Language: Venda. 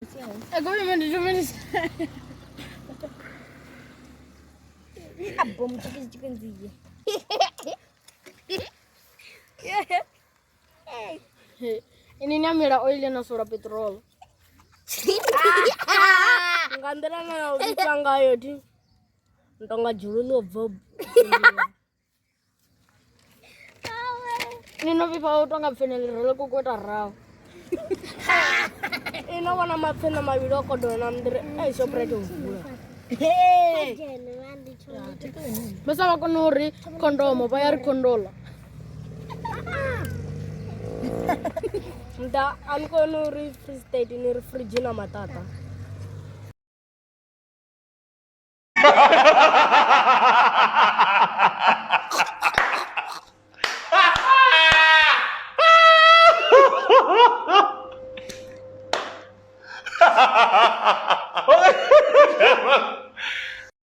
Ini ni mila oil na sola petrol. Nga nḓila na u vhifha ngayo thi ni tonga dzhulu ḽo bva. Ni no vhifha u tonga pfene ḽi re ḽi kokota raho. Ino vhona mapfene mavhili o kodona na mndiri ei Shoprite u vula. Vha sa vha kona uri khondomo vha ya ri khondola. Nda a ni koni uri Free State ni ri fridge na matata. Ha ha ha ha!